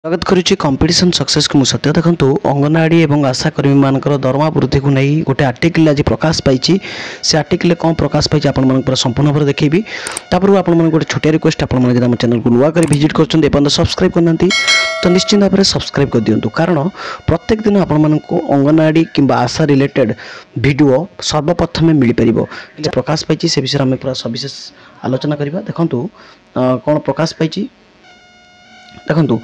ସ୍ୱାଗତ କରୁଛି କମ୍ପିଟିସନ୍ ସକ୍ସେସ୍କୁ। ମୁଁ ସତ୍ୟ। ଦେଖନ୍ତୁ, ଅଙ୍ଗନବାଡ଼ି ଏବଂ ଆଶା କର୍ମୀମାନଙ୍କର ଦରମା ବୃଦ୍ଧିକୁ ନେଇ ଗୋଟେ ଆର୍ଟିକଲ୍ ଆଜି ପ୍ରକାଶ ପାଇଛି। ସେ ଆର୍ଟିକଲ୍ରେ କ'ଣ ପ୍ରକାଶ ପାଇଛି, ଆପଣମାନଙ୍କୁ ପୁରା ସମ୍ପୂର୍ଣ୍ଣ ଭାବରେ ଦେଖେଇବି। ତାପରକୁ ଆପଣମାନଙ୍କୁ ଗୋଟେ ଛୋଟିଆ ରିକ୍ୱେଷ୍ଟ, ଆପଣମାନେ ଯଦି ଆମ ଚ୍ୟାନେଲକୁ ନୂଆ କରି ଭିଜିଟ୍ କରୁଛନ୍ତି, ଏପର୍ଯ୍ୟନ୍ତ ସବସ୍କ୍ରାଇବ୍ କରିନାହାନ୍ତି, ତ ନିଶ୍ଚିନ୍ତ ଭାବରେ ସବସ୍କ୍ରାଇବ୍ କରିଦିଅନ୍ତୁ, କାରଣ ପ୍ରତ୍ୟେକ ଦିନ ଆପଣମାନଙ୍କୁ ଅଙ୍ଗନବାଡ଼ି କିମ୍ବା ଆଶା ରିଲେଟେଡ୍ ଭିଡ଼ିଓ ସର୍ବପ୍ରଥମେ ମିଳିପାରିବ। ପ୍ରକାଶ ପାଇଛି, ସେ ବିଷୟରେ ଆମେ ପୁରା ସବିଶେଷ ଆଲୋଚନା କରିବା। ଦେଖନ୍ତୁ କ'ଣ ପ୍ରକାଶ ପାଇଛି। ଦେଖନ୍ତୁ,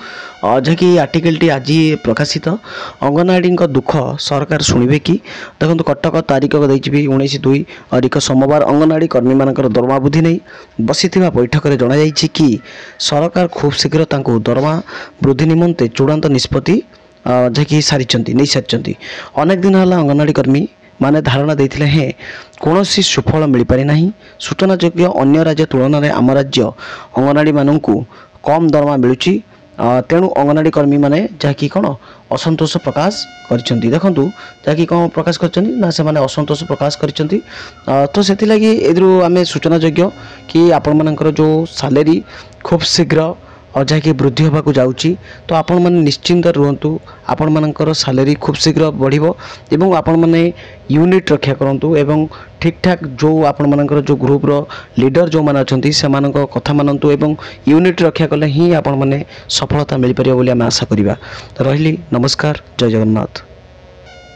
ଯାହାକି ଆର୍ଟିକଲଟି ଆଜି ପ୍ରକାଶିତ, ଅଙ୍ଗନବାଡ଼ିଙ୍କ ଦୁଃଖ ସରକାର ଶୁଣିବେ କି? ଦେଖନ୍ତୁ, କଟକ, ତାରିଖ ଦେଇଛି ବି 19/2 ତାରିଖ ସୋମବାର। ଅଙ୍ଗନବାଡ଼ି କର୍ମୀମାନଙ୍କର ଦରମା ବୃଦ୍ଧି ନେଇ ବସିଥିବା ବୈଠକରେ ଜଣାଯାଇଛି କି ସରକାର ଖୁବ୍ ଶୀଘ୍ର ତାଙ୍କୁ ଦରମା ବୃଦ୍ଧି ନିମନ୍ତେ ଚୂଡ଼ାନ୍ତ ନିଷ୍ପତ୍ତି ଯାହାକି ସାରିଛନ୍ତି, ନେଇସାରିଛନ୍ତି। ଅନେକ ଦିନ ହେଲା ଅଙ୍ଗନବାଡ଼ି କର୍ମୀ ମାନେ ଧାରଣା ଦେଇଥିଲେ ହେଁ କୌଣସି ସୁଫଳ ମିଳିପାରି ନାହିଁ। ସୂଚନାଯୋଗ୍ୟ, ଅନ୍ୟ ରାଜ୍ୟ ତୁଳନାରେ ଆମ ରାଜ୍ୟ ଅଙ୍ଗନବାଡ଼ିମାନଙ୍କୁ କମ୍ ଦରମା ମିଳୁଛି। ତେଣୁ ଅଙ୍ଗନବାଡ଼ି କର୍ମୀମାନେ ଯାହାକି କ'ଣ ଅସନ୍ତୋଷ ପ୍ରକାଶ କରିଛନ୍ତି। ଦେଖନ୍ତୁ, ଯାହାକି କ'ଣ ପ୍ରକାଶ କରିଛନ୍ତି ନା ସେମାନେ ଅସନ୍ତୋଷ ପ୍ରକାଶ କରିଛନ୍ତି। ତ ସେଥିଲାଗି ଏଥିରୁ ଆମେ ସୂଚନାଯୋଗ୍ୟ କି ଆପଣମାନଙ୍କର ଯେଉଁ ସାଲେରୀ ଖୁବ୍ ଶୀଘ୍ର ଯାହାକି ବୃଦ୍ଧି ହେବାକୁ ଯାଉଛି, ତ ଆପଣମାନେ ନିଶ୍ଚିନ୍ତ ରୁହନ୍ତୁ, ଆପଣମାନଙ୍କର ସାଲେରୀ ଖୁବ୍ ଶୀଘ୍ର ବଢ଼ିବ। ଏବଂ ଆପଣମାନେ ୟୁନିଟ୍ ରକ୍ଷା କରନ୍ତୁ ଏବଂ ଠିକ୍ଠାକ୍ ଯେଉଁ ଆପଣମାନଙ୍କର ଯେଉଁ ଗ୍ରୁପ୍ର ଲିଡ଼ର ଯେଉଁମାନେ ଅଛନ୍ତି, ସେମାନଙ୍କ କଥା ମାନନ୍ତୁ ଏବଂ ୟୁନିଟ୍ ରକ୍ଷା କଲେ ହିଁ ଆପଣମାନେ ସଫଳତା ମିଳିପାରିବ ବୋଲି ଆମେ ଆଶା କରିବା। ରହିଲି, ନମସ୍କାର, ଜୟ ଜଗନ୍ନାଥ।